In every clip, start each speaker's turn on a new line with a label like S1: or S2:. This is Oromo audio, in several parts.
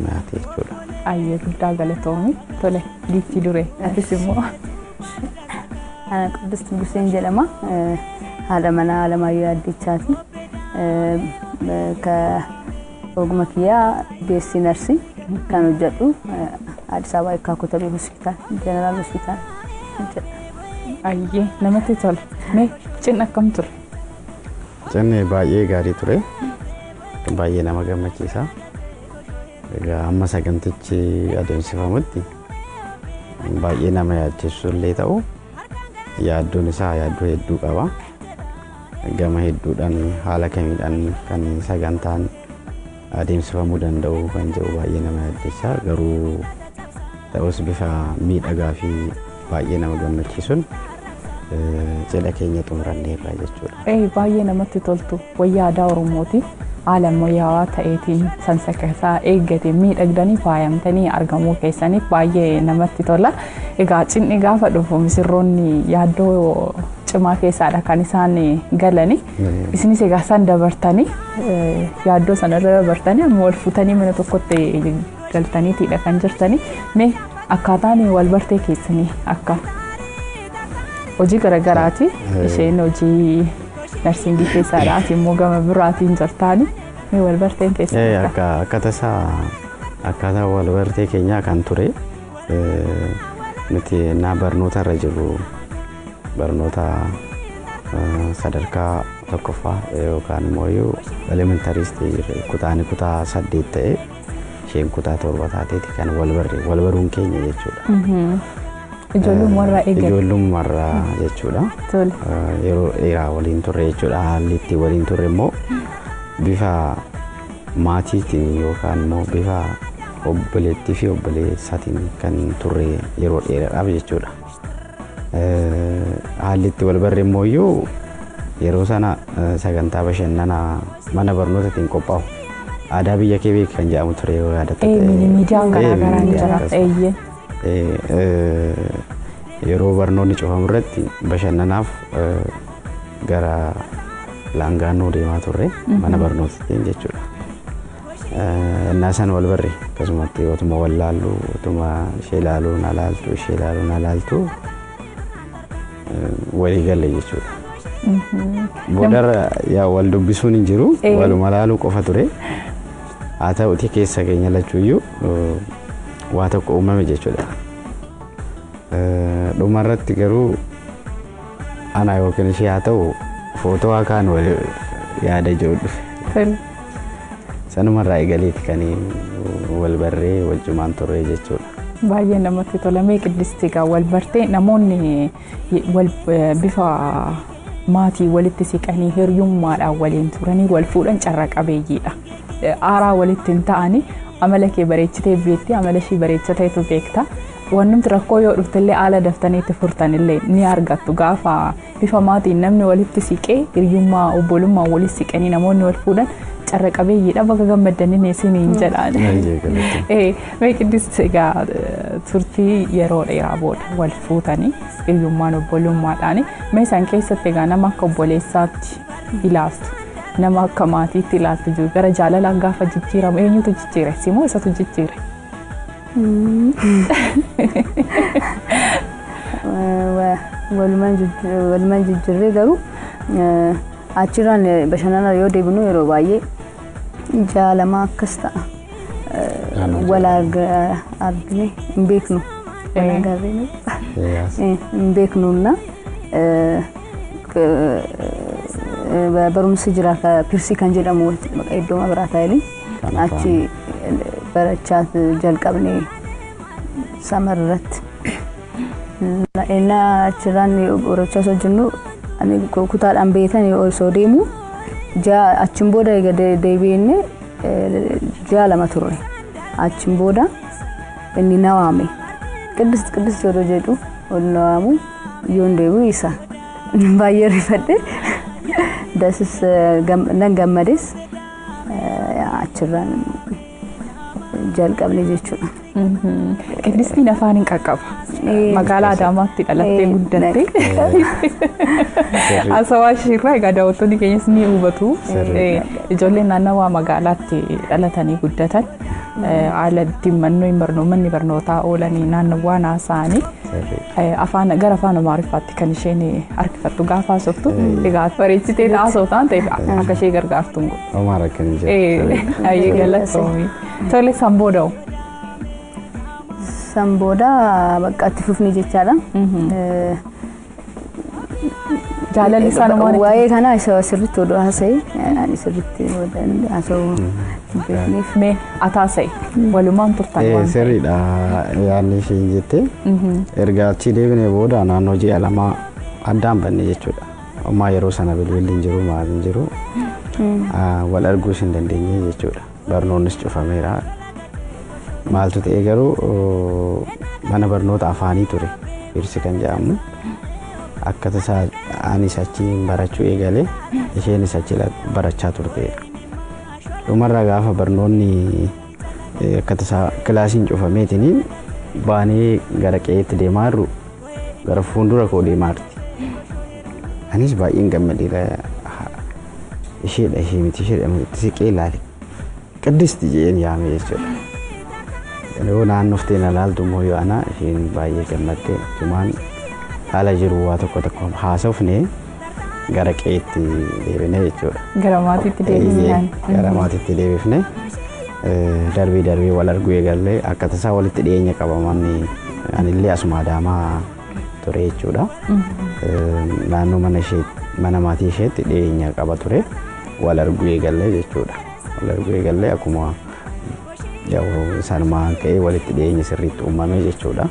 S1: Oromiyaati jechuudha.
S2: Ayyee, guddaa galatoomi. Tole, giiftii duree, atis immoo.
S3: Ana Qiddist Guseen jedhama. Haadha manaa Alamaayyoo Yaaddichaati. Ka oguma kiyyaa BSc Nursing kan hojjedhu Addis Ababa Eekkaa Kotabee Hospital, General Hospital hojjedha.
S2: Ayyee, namatti tola. Mee cidhni akkam ture?
S1: Cidhni baay'ee gaarii ture. Baay'ee nama gammachiisa. Egaa amma sagantichi adeemsifamutti baay'ee nama yaaddeessu illee ta'u, yaaddoon isaa yaaddoo hedduu qaba. Gama hedduudhaan haala kamiidhaan kan sagantaan adeemsifamuu danda'u kan jedhu baay'ee nama yaaddessa. Garuu ta'us bifa miidhagaa fi baay'ee nama gammachiisuun cidha keenya xumuranneerra jechuudha.
S2: Baay'ee namatti toltu. Wayyaa aadaa Oromooti. Haala ammayyaawaa ta'eetiin sansakasaa eeggate miidhagdanii faayamtanii argamuu keessaniif baay'ee namatti tola. Egaa cidhni gaafa dhufu misirroonni yaaddoo cimaa keessaadha kan isaan galani. Isinis egaa isaan dabartanii, yaaddoo sanarra dabartanii, amma wal fuutanii mana tokkotti galtaniitiidha kan jirtanii. Mee akkaataan wal bartee keessanii akka hojii garaagaraati. Isheen hojii nursing keessaadha. Ati immoo gama biraatiin jirtaani. Mee wal barteen keessanii
S1: Akka akka tasaa akkaataa wal bartee keenyaa kan ture, nuti naa barnoota irra jirru, barnoota sadarkaa tokkoffaa yookaan immoo elementary kutaani kutaa 8 ta'e, isheen kutaa 7 taateeti kan wal barre, wal baruun keenya jechuudha.
S2: Ijoollummaarraa eegale.
S1: Ijoollummaarraa jechuudha. Yeroo dheeraa waliin turre jechuudha. Haalli itti waliin turre immoo bifa maatiitiin yookaan immoo bifa obboleettii fi obboleessaatiin kan turre yeroo dheeraadhaaf jechuudha. Haalli itti wal barre immoo iyyuu yeroo sana sagantaa bashannanaa mana barnootaatiin qophaa'u. Aadaa biyya kee beeki kan jedhamu ture yoo yaadatte.
S2: Miidiyaan garaagaraa ni jira.
S1: Yeroo barnoonni cufamu irratti bashannanaaf gara Laangaannoo deemaa turre mana barnootaatiin jechuudha. Innaa san wal barre, akkasumatti otuma wal laallu, otuma ishee ilaaluu na laaltu, ishee ilaaluu na laaltu, walii galle jechuudha. Boodarra yaa wal dubbisuun hin jiru, waluma laaluu qofa ture. Haa ta'uti keessa keenya lachuuyyuu waa tokko uumame jechuudha. Dhumarratti garuu ana yookiin ishee haa ta'u footoo haa kaan wal yaada jiru dhufe. Sanumarraa eegaleeti kan wal barree wajjumaan turre jechuudha.
S2: Baay'ee namatti tola. Mee Qiddisti, egaa wal bartee namoonni bifa maatii walitti siqanii hiriyummaadhaan waliin turanii wal fuudhan carra qabeeyyiidha. Aaraa walitti hin ta'anii, amala kee bareechitee beekti, amala ishii bareechateetu beekta. Wannumti rakkoo yoo dhuftellee haala daftanii itti furtanillee ni argattu. Gaafa bifa maatiin namni walitti siqee hiriyummaa obbolummaa walitti siqanii namoonni wal fuudhan carra qabeeyyiidha. Bakka gammaddanii isiniin jedhaan. Mee Qiddist, egaa turtii yeroo dheeraa booda wal fuutanii hiriyummaan obbolummaadhaan, mee isaan keessatti egaa nama akka obboleessaatti ilaaltu, nama akka maatiitti ilaaltu jiru gara jaalalaan gaafa jijjiiramu eenyutu jijjiire? Simoo isatu jijjiire?
S3: Walumaan jijjiirree, garuu achirraan bashannana yoo deebinu yeroo baay'ee jaalama akkas ta'a. Wal argine hin beeknu. Wal agarree hin beeknunna. Barumsi jira, pirsii kan jedhamu iddoo biraa ta'ee achi barachaa jalqabne summer irratti. Innaa achirraan barachaa osoo jennu ani kutaadhaan beekan osoo deemu ji'a achiin booda eega deebi'inne ji'a 2 turre. Achiin booda inni na waame. Qiddist, Qiddist yeroo jedhu ol na waamu yoon deebi'u isa baay'ee rifadhe. Dasis nan gammades, achirraan jalqabne jechuudha.
S2: Qiddistiin afaan hin qaqqaba. Magaalaa Adaamaatti dhalattee guddatte. Haasawaa isheerraa egaa daawwattoonni keenyas ni hubatu. Ijoolleen naannawaa magaalaatti dhalatanii guddatan Haala ittiin manni barnootaa oolanii naannawaan haasa'anii afaan gara afaan Amaariffaatti kan isheen harkifattu gaafa haasoftu egaa bareechitee haasoftu waan ta'eef akka ishee gargaartu hin godhu.
S1: Homaa rakkin hin jiru.
S2: Ayyee galatoomii. Tole san booda hoo?
S3: San booda bakka itti fufni jechaadha.
S2: Jaalalli sanumaan
S3: Waa'ee kanaa isa sirriitti oduu haasa'e ani sirriitti haasa'uu hin beekneef.
S2: Mee ataasa'e walumaan turtan waan ta'eef.
S1: Sirriidha yaadni isheen jette. Erga achii deebinee booda naannoo ji'a 2 addaan banne jechuudha. Ammaa yeroo sana bilbilli hin jiru maal hin jiru. Wal arguus hin dandeenye jechuudha. Barnoonnis cufameera. Maaltu ta'e garuu mana barnoota afaanii ture Irsi kan jedhamu. Akka tasaa anis achi barachuu eegalee isheenis achi barachaa turte. Dhumarraa gaafa barnoonni akka tasaa kilaasiin cufameetiniin baanee gara qe'eetti deemaa jirru gara fuuldura koo deemaa jirti. Anis baay'een gammadeera. Isheedha ishee miti isheedha miti siqee ilaale. Qiddisti jedheen yaame jechuudha. Yeroo naannoftee na ilaaltu immoo yoo ana isheen baay'ee gammaddee tumaan haala jiru waa tokko tokko haasofne gara qe'eetti deebine jechuudha.
S2: Gara maatiitti deebisnaan.
S1: Gara maatiitti deebifne darbii darbii wal arguu eegallee akka tasaa walitti dhiyeenya qaba manni anillee asuma Adaamaa ture jechuudha. Naannoo mana ishee mana maatii isheetti dhiyeenya qaba ture wal arguu eegallee jechuudha. Wal arguu eegallee akkuma sanumaan ka'ee walitti dhiyeenya sirriitti uumame jechuudha.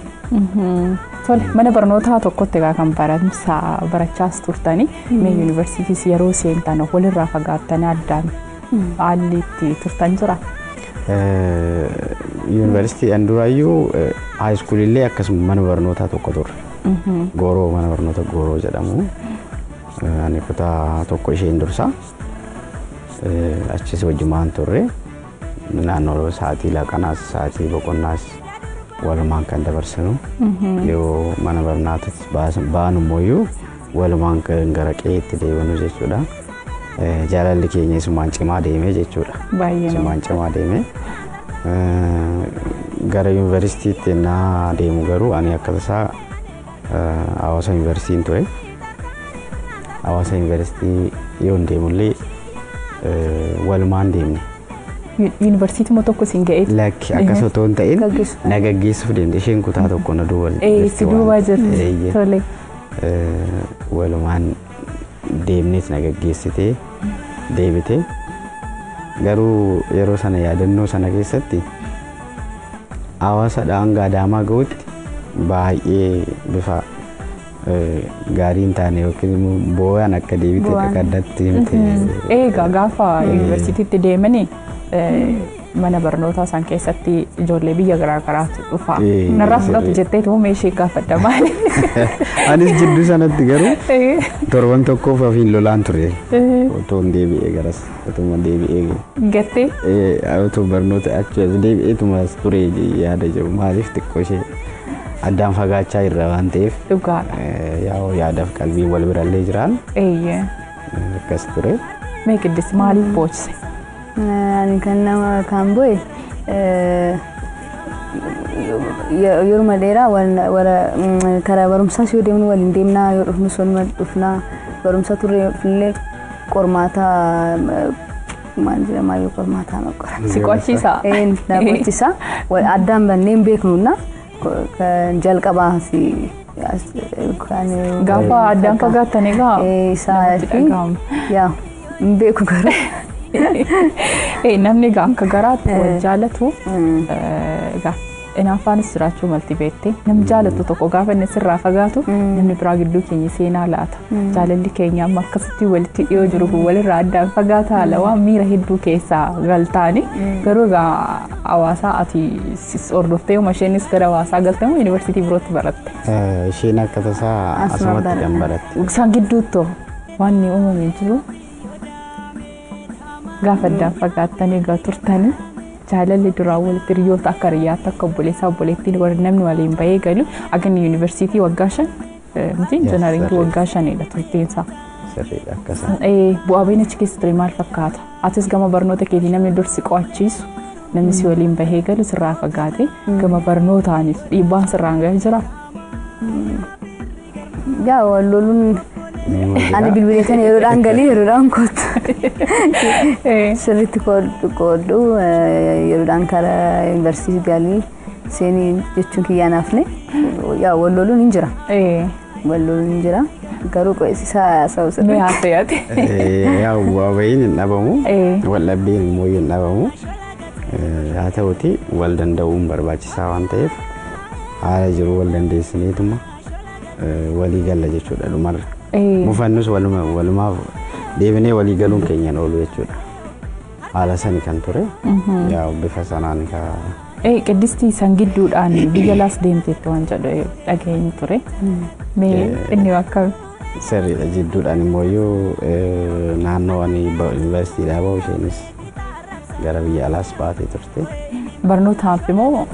S2: Tole mana barnootaa tokkotti egaa kan barumsa barachaas turtanii mee yuunivarsiitiis yeroo seentan walirraa fagaattanii addaan haalli itti turtan jira?
S1: Yuunivarsiitii an duraayyuu haayiskuulillee akkasuma mana barnootaa tokko turre. Gooroo mana barnoota Gooroo jedhamu. Ani kutaa tokko isheen dursa. Achis wajjumaan turre. Naannoo sa'aatii laqanaas sa'aatii boqonnaas walumaan kan dabarsinu. Yoo mana barnootaatti baanu immoo walumaan kan gara qe'eetti deebinu jechuudha. Jaalalli keenya isumaan cimaa deeme jechuudha.
S2: Baay'ee
S1: Isumaan cimaa deeme. Gara yuunivarsiitiitti ennaa deemu garuu ani akka tasaa Hawaasa yuunivarsiitiin ture. Hawaasa yuunivarsiitii yoon deemullee walumaan deemne.
S2: Yuunivarsiitii tokko siin ga'ee?
S1: Lakki akkas otoo hin ta'in
S3: Gaggeessu.
S1: na gaggeessuuf deemte isheen kutaa tokko na duuba
S2: Si duuba jirti.
S1: Eeyyee.
S2: Tole.
S1: Walumaan deemneet na gaggeessitee deebite. Garuu yeroo sana yaadannoo sana keessatti Hawaasadha hanga Adaamaa ga'utti baay'ee bifa gaarii hin taane yookiin immoo boo'aan akka deebite
S3: Boo'aan.
S1: akka addatti himte.
S2: Egaa gaafa yuunivarsiitiitti deemanii mana barnootaa isaan keessatti ijoollee biyya garaa garaatu dhufa. Narraa fudhatu jetteetu meeshee gaafadha maali?
S1: Anis jidduu sanatti garuu torban tokkoof ofiin lolaan ture. Otoo hin deebi'ee garas otuma deebi'ee
S2: Gattee
S1: otoo barnoota achi as deebi'eetuma as ture yaada jiru maaliif xiqqoo ishee addaan fagaachaa irra waan ta'eef
S2: dhugaadha.
S1: Yaa'u yaadaaf qalbii wal birallee jiraan
S2: Eeyyee.
S1: akkas ture.
S2: Mee Qiddis maaliif boochise?
S3: Ani kan nama kan bu'e yeruma dheeraa karaa barumsaas yoo deemnu waliin deemnaa yoo dhufnus waluma dhufnaa barumsa turre yoo dhufnillee qormaata maal jedhama yoo qormaata maqaa
S2: Si qo'achiisaa?
S3: Na qo'achiisa. Addaan bannee hin beeknuna kan jalqabaa fi kan
S2: Gaafa addaan fagaattan egaa
S3: isaa
S2: namatti
S3: fi
S2: dhaga'ama.
S3: Yaa hin beeku garuu.
S2: Namni egaa akka garaatti wal jaalatu egaa hinaaffaanis jiraachuu malti beekte. Namni jaalatu tokko gaafa inni sirraa fagaatu namni biraa gidduu keenya seenaa laata. Jaalalli keenya amma akkasitti walitti dhiyoo jiru kun walirraa addaan fagaataa haala waan miira hedduu keessaa galtaani. Garuu egaa hawaasaa ati hordoftee uma isheenis gara hawaasaa galte moo yuunivarsiitii birootti baratte?
S1: Isheen akka tasaa
S3: Asuma
S1: asumatti kan
S3: baratte.
S1: baratte.
S2: Isaan gidduuttoo waan inni uumame jiru gaafa addaan fagaattanii egaa turtanii jaalalli duraan walitti hiriyoota akka hiriyaatti akka obboleessaa obboleettiin warri namni waliin bahee galu akka inni yuunivarsiitii waggaa 5 miti injinaringii waggaa 5dha turtiinsaa.
S1: Sirriidha akkasa.
S2: Bu'aa bahiin achi keessa ture maal fakkaata? Atis gama barnoota keetii namni dursi qo'achiisu Namni si waliin bahee galu sirraa fagaate gama barnootaanis dhiibbaan sirraan gahee jira.
S3: Yaa wal loluun ani bilbileetan yeroodhaan galii yeroodhaan kootu. Sirriitti qoodhu yeroodhaan karaa yuunivarsiitii galii seenii jechuun kiyyaan hafne yaa wal loluun hin jira. Wal loluun hin jira. Garuu qo'isisaa haasa'u
S2: Mee
S3: sirriitti.
S2: haasa'aati.
S1: Yaa bu'aa bahiin hin dhabamu. Wal dhabbiin immoo hin dhabamu. Haa ta'uti wal danda'uun barbaachisaa waan ta'eef haala jiru wal dandeessineetuma walii galla jechuudha dhumarra. Mufannus walumaaf deebinee walii galuun keenyan oolu jechuudha. Haala sani kan ture. Yaa bifa sanaan ka
S2: Qiddistii san gidduudhaan biyya laas deemteetti waan jedhu dhageenye ture. Mee inni akkam?
S1: Sirriidha jidduudhaan immoo iyyuu naannoo ani yuunivarsiitiidhaa bahu isheenis gara biyya alaas baatee turte.
S2: Barnootaaf immoo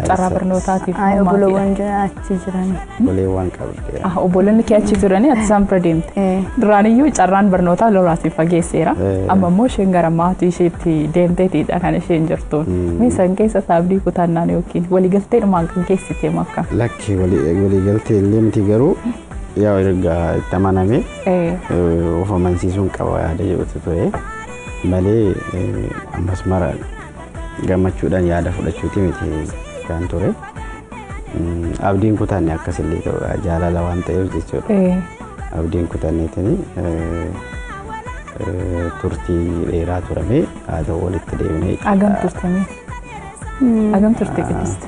S2: carraa barnootaatiif
S3: Ay
S2: moo maatiidha?
S3: Obboloowwan achi jiran.
S1: Obboleewwan qabdi.
S2: Ah, obboloonni kee achi turanii ati isaan bira deemte. Duraaniyyuu carraan barnootaa loraatiif fageesseera. Amma immoo isheen gara maatii isheetti deemteetiidha kan isheen jirtu. Mee san keessa saabdii kutannaan yookiin waliigalteedhumaan kan geessite makka.
S1: Lakki waliigaltee illee miti garuu yaa erga itti amaname of amansiisuun qaba yaada jedhutu ture malee ammas mara gammachuudhaan yaada fudhachuuti miti kan ture. Abdiin kutanne akkasillee ta'udha jaalala waan ta'eef jechuudha. Abdiin kutanneetini turtii dheeraa turame haa ta'u walitti deemnee.
S2: Agam turte mee? Agam turte Qiddiste?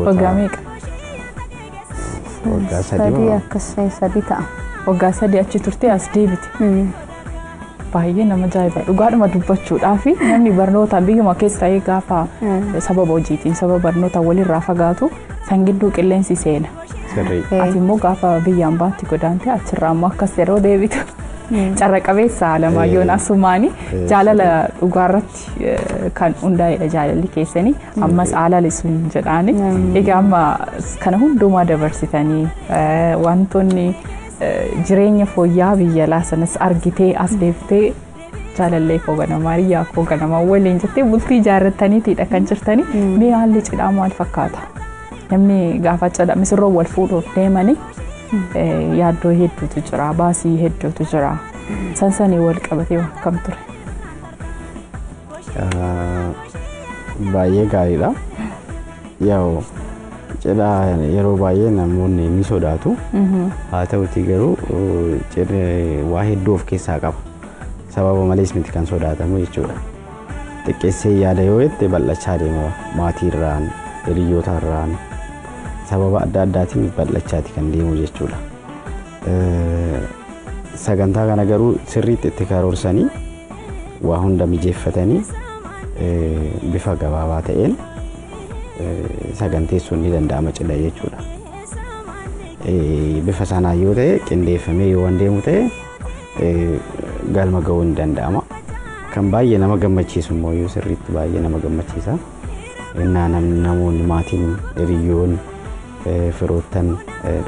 S2: Waggaa meeqa?
S1: Waggaa 3
S3: Sadii
S1: moo?
S3: Akkas 3 ta'a.
S2: Waggaa 3 achi turtee as deebite. Baay'ee nama ajaa'iba. Dhugaadhuma dubbachuudhaaf namni barnoota biyyuma keessa ta'ee gaafa sababa hojiitiin sababa barnoota walirraa fagaatu san gidduu qilleensi seena.
S1: Sirrii.
S2: Ati immoo gaafa biyyaan baatti godaante achirraa immoo akkas yeroo deebitu carra qabeessa Alamaayyoo asumaani jaalala dhugaarratti kan hundaa'edha jaalalli keessanii ammas haalali sun jedhaani. Egaa amma kana hundumaa dabarsitanii wantoonni jireenya fooyya'aa biyya alaa sanas argitee as deeftee jaalallee koo ganamaa hiriyaa koo ganamaa waliin jettee bultii ijaarrattaniitiidha kan jirtanii. Mee haalli cidhaa maal fakkaata? Namni gaafa cidha misirroo wal fuudhuuf deemanii yaaddoo hedduutu jira, baasii hedduutu jira. San sanii wal qabatee akkam ture?
S1: Baay'ee gaariidha. Yaa'u cidha yeroo baay'ee namoonni ni sodaatu. Haa ta'uti garuu cidhi waa hedduu of keessaa qaba. Sababa malees miti kan sodaatamu jechuudha. Xiqqeessee yaada yoo jette bal'achaa deema maatiirraan, hiriyootarraan sababa adda addaatiin bal'achaati kan deemu jechuudha. Sagantaa kana garuu sirriitti itti karoorsanii waa hunda mijeeffatanii bifa gabaabaa ta'een saganteessuun ni danda'ama cidha jechuudha. Bifa sanaan yoo ta'e qindeeffamee yoo waan deemu ta'e galma ga'uu ni danda'ama. Kan baay'ee nama gammachiisu immoo yoo sirriitti baay'ee nama gammachiisa. Innaa namoonni maatiin hiriyoon firoottan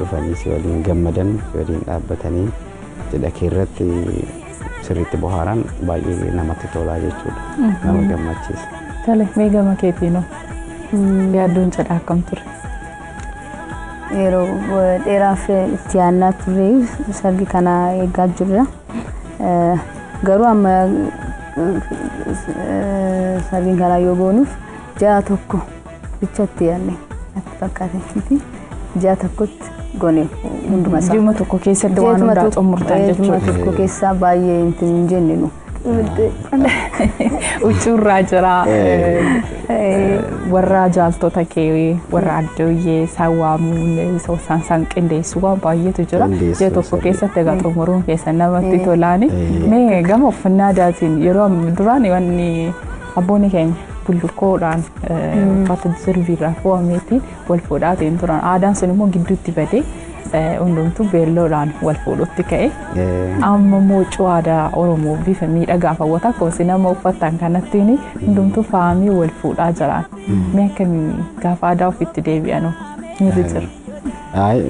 S1: dhufanii si waliin gammadan si waliin dhaabbatanii cidha kee irratti sirriitti bohaaran baay'ee namatti tolaa jechuudha. Nama gammachiisa.
S2: Tole mee gama keetiinoo yaaddoon cidhaa akkam ture?
S3: Yeroo dheeraaf itti yaadnaa turre sargi kana eegaa jirra. Garuu amma sargiin kana yoo goonuuf ji'a tokko bichatti yaadne natti fakkaate ji'a tokkotti goone hunduma isaa.
S2: Ji'uma tokko keessatti waan hundaa xumurtan
S3: Ji'uma
S2: jechuudha.
S3: tokko keessaa baay'ee hin jenne nu.
S2: Huccuurraa jira warra jaaltota kee warra addooyyee isaan waamuun isaan isaan qindeessu waan baay'eetu jira.
S1: Qindeessuu
S2: Ji'a tokko
S1: sirrii.
S2: keessatti egaa xumuruun keessan namatti tolaani. Mee gama uffannaa aadaatiin yeroo duraan wanni abboonni keenya bullukoodhaan uffata jirbiirraa fo'ameetiin wal fuudhaatiin turan. Aadaan sun immoo gidduutti badee hundumtuu beelloodhaan wal fuudhutti ka'e. Amma immoo huccuu aadaa Oromoo bifa miidhagaa hawwataa akkuma isin nama uffattan kanattiin hundumtuu faayamee wal fuudhaa jiran. Mee akkamii gaafa aadaa ofiitti deebi'anoo miirri jira?
S1: Ay,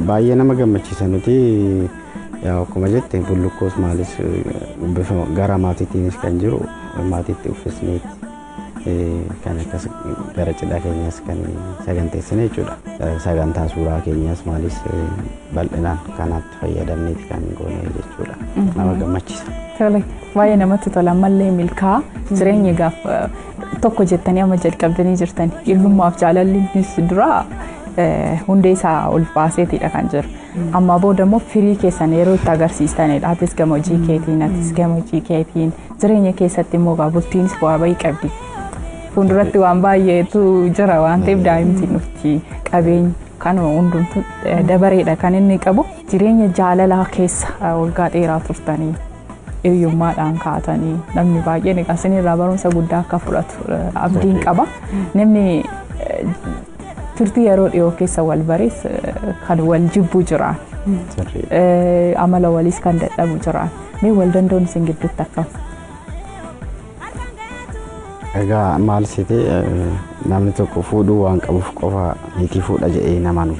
S1: baay'ee nama gammachiisa nuti yaa akkuma jette bullukkoos maalis bifa gara maatiitiinis kan jiru maatiitti uffisneeti Kan akkas gara cidhaa keenyas kan saganteessine jechuudha. Sagantaa suuraa keenyas maalis bal'inaan kanaatti fayyadamneeti kan goone jechuudha. Nama gammachiisa.
S2: Tole, baay'ee namatti tola. Ammallee milkaa jireenya gaaf tokko jettanii amma jalqabdanii jirtani. Hiriyummaaf jaalalli dura hundee isaa ol baaseetidha kan jiru. Amma booda immoo firii keessan yeroo itti agarsiistanidha. Atis gama hojii keetiin, atis gama hojii keetiin. Jireenya keessatti immoo gaa bultiinis bu'aa bahii qabdi. Fuulduratti waan baay'eetu jira waan ta'eef daa'imti dhufti, qabeenya kanuma hundumtu dabareedha kan inni qabu. Jireenya jaalalaa keessa waggaa dheeraa turtanii hiriyummaadhaan kaatanii namni baay'een egaa isinirraa barumsa guddaa akka fudhatu abdiin qaba. Namni turtii yeroo dhiyoo keessa wal barees kan wal jibbu jiraan. Amala waliis kan dadhabu jiraan. Mee wal danda'uun isin gidduutti akkam?
S1: Egaa maal seetee, namni tokko fuudhuu waan qabuuf qofa niitii fuudha jedhee namaan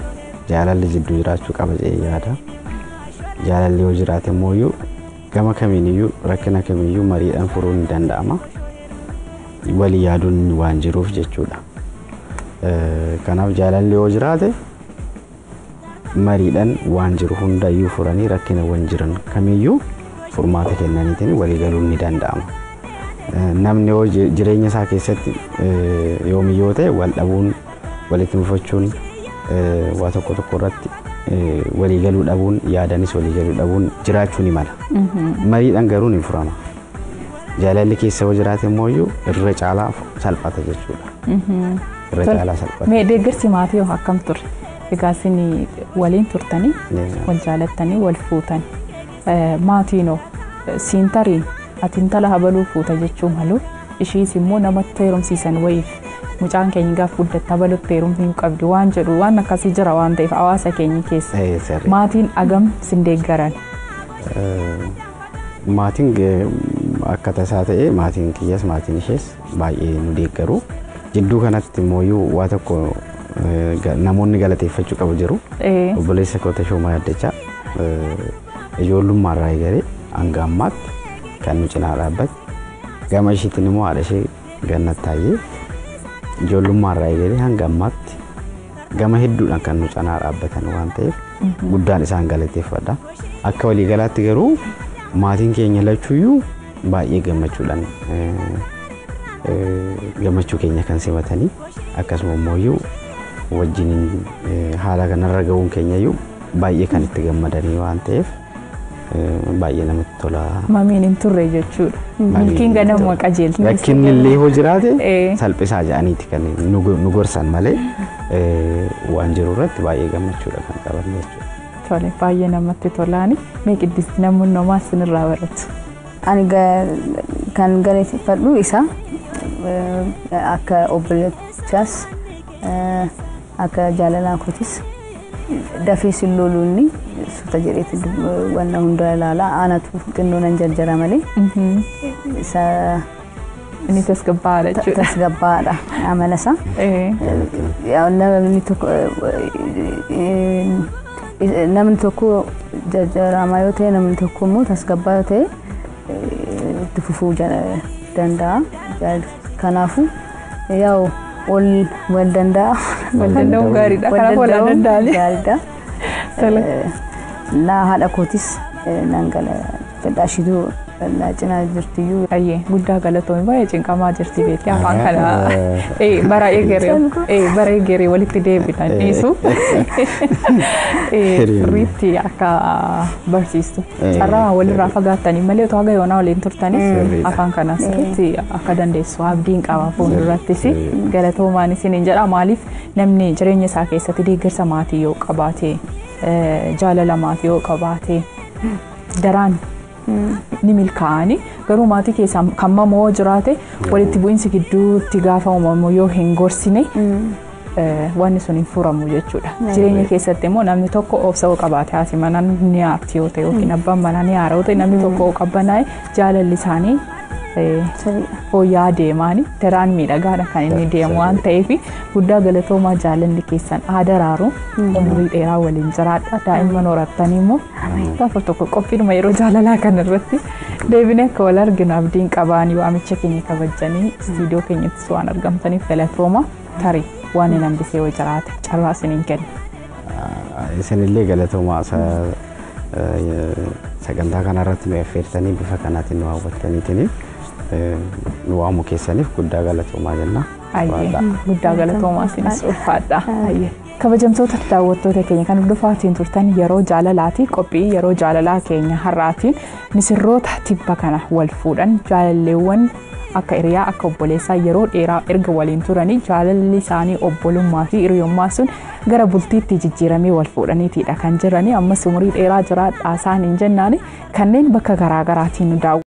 S1: jaalalli jidduu jiraachuu qaba jedhee yaada. Jaalalli yoo jiraate immoo gama kamiiniyyuu rakkina kamiiyyuu mariidhaan furuun ni danda'ama. Walii yaaduun waan jiruuf jechuudha. Kanaaf jaalalli yoo jiraate mariidhaan waan jiru hundayyuu furanii rakkinawwan jiran kamiiyyuu furmaata kennaniitiin walii galuun ni danda'ama. Namni yoo jireenya isaa keessatti yoomiyyoo ta'e wal dhabuun, walitti mufachuun, waa tokko tokko irratti walii galuu dhabuun, yaadanis walii galuu dhabuun jiraachuu ni mala. Mariidhaan garuu ni furama. Jaalalli keessa yoo jiraate immoo irra caalaa salphata jechuudha. Irra caalaa salphata.
S2: Mee deeggarsi maatii hoo akkam ture? Egaa isin waliin turtanii, wal jaalattanii, wal fuutan. Maatiin hoo siin tarii ati intala habaluu fuuta jechuu malu, ishiis immoo namatti heerumsiisan wayiif mucaan keenya gaaf guddatte habalutti heerumuu hin qabdu waan jedhu waan akkasii jira waan ta'eef hawaasa keenya keessa. Maatiin agam sin deeggaran?
S1: Maatiin akka tasaa ta'e maatiin kiyyas maatiin ishees baay'ee nu deeggaru. Jidduu kanatti immoo waa tokko namoonni galateeffachuu qabu jiru. Obboleessa koo Tashoomaa Yaaddachaa ijoollummaa irraa eegalee hanga ammaatti kan nu cinaa dhaabbate. Gama ishiitiin immoo haadha ishee Gannat Taayyee ijoollummaa irraa eegalee hanga ammaatti gama hedduudhaan kan nu cinaa dhaabbatan waan ta'eef guddaan isaan galateeffadha. Akka waliigalaatti garuu maatiin keenya lachuuyyuu baay'ee gammachuudhaan gammachuu keenya kan simatanii, akkasuma immoo wajjin haala kanarra ga'uun keenyayyuu baay'ee kan itti gammadanii waan ta'eef baay'ee namatti tola.
S2: Mamiin hin turre jechuudha. Milkiin ganama qajeelti.
S1: Rakkinni illee yoo jiraate salphisaa jedhaniiti kan nu gorsan malee waan jiru irratti baay'ee gammachuudha kan qaban jechuudha.
S2: Tole, baay'ee namatti tolaani. Mee Qiddisti, namoonni homaa isinirraa baratu?
S3: Ani kan galateeffadhu isa akka obboleechaas akka jaalalaa kootis dafee sin loluun suuta jedheeti wanna hunda ilaala. Anatu xinnoo nan jarjara malee isa
S2: Inni tasgabbaa'aadha jechuudha.
S3: Tasgabbaa'aadha amala isaa. Namni tokko jarjaramaa yoo ta'e, namni tokko immoo tasgabbaa'aa yoo ta'e itti fufuu danda'a. Kanaafuu yaa'u wal wal danda'a.
S2: Wal danda'uun gaariidha. Kanaaf wal danda'ani.
S3: Gaariidha. Naa haadha kootis nan gala ishiitu na cinaa jirtiyyuu.
S2: Ayyee, guddaa galatoomi. Baay'ee cinqamaa jirti beekti afaan kana bara egeree bara egeree walitti deebinan dhiisu sirriitti akka barsiistu carraa walirraa fagaattanii malee otoo haga yoonaa waliin turtanii afaan kana sirriitti akka dandeessu abdiin qaba. Fuuldurattis galatoomaan isiniin jedha. Maaliif, namni jireenya isaa keessatti deeggarsa maatii yoo qabaate, jaalala maatii yoo qabaate daraan ni milkaa'ani. Garuu maatii keessaa kan mamoo jiraate walitti bu'iinsi gidduutti gaafa uumamu yoo hin gorsine wanni sun hin furamu jechuudha. Jireenya keessatti immoo namni tokko obsa yoo qabaate, haati manaa ni aarti yoo ta'e yookiin abbaan manaa ni aara yoo ta'e, namni tokko qabbanaa'e jaalalli isaanii Fooyya'aa deemaani daraan miidhagaadha kan inni deemu waan ta'eef guddaa galatoomaa. Jaalalli keessan haa daraaru, umurii dheeraa waliin jiraadha. Daa'imman horattanii immoo gaafa tokko qophiidhuma yeroo jaalalaa kana irratti deebinee akka wal arginu abdiin qabaanii waamicha keenya kabajanii istiidiyoo keenyattis waan argamtaniif galatooma. Tarii waan hin hambisee yoo jiraate carraa isiniin kenna.
S1: Isinillee galatoomaa, sagantaa kanarratti nu affeertanii bifa kanaatiin nu hawwattaniitiin nu waamu keessaniif guddaa galatoomaa jenna.
S2: Guddaa galatoomaa, isinis ulfaadha. Kabajamtoota daawwattoota keenya kan hordofaatiin turtan yeroo jaalalaati. Qophii yeroo jaalalaa keenya har'aatiin misirroota tibba kana wal fuudhan, jaalalleewwan akka hiriyaa akka obboleessaa yeroo dheeraa erga waliin turanii jaalalli isaanii obbolummaa fi hiriyummaa sun gara bultiitti jijjiiramee wal fuudhaniitiidha kan jiranii. Ammas umurii dheeraa jiraadhaa isaaniin jennaan kanneen bakka garaagaraatiin nu daawwatan.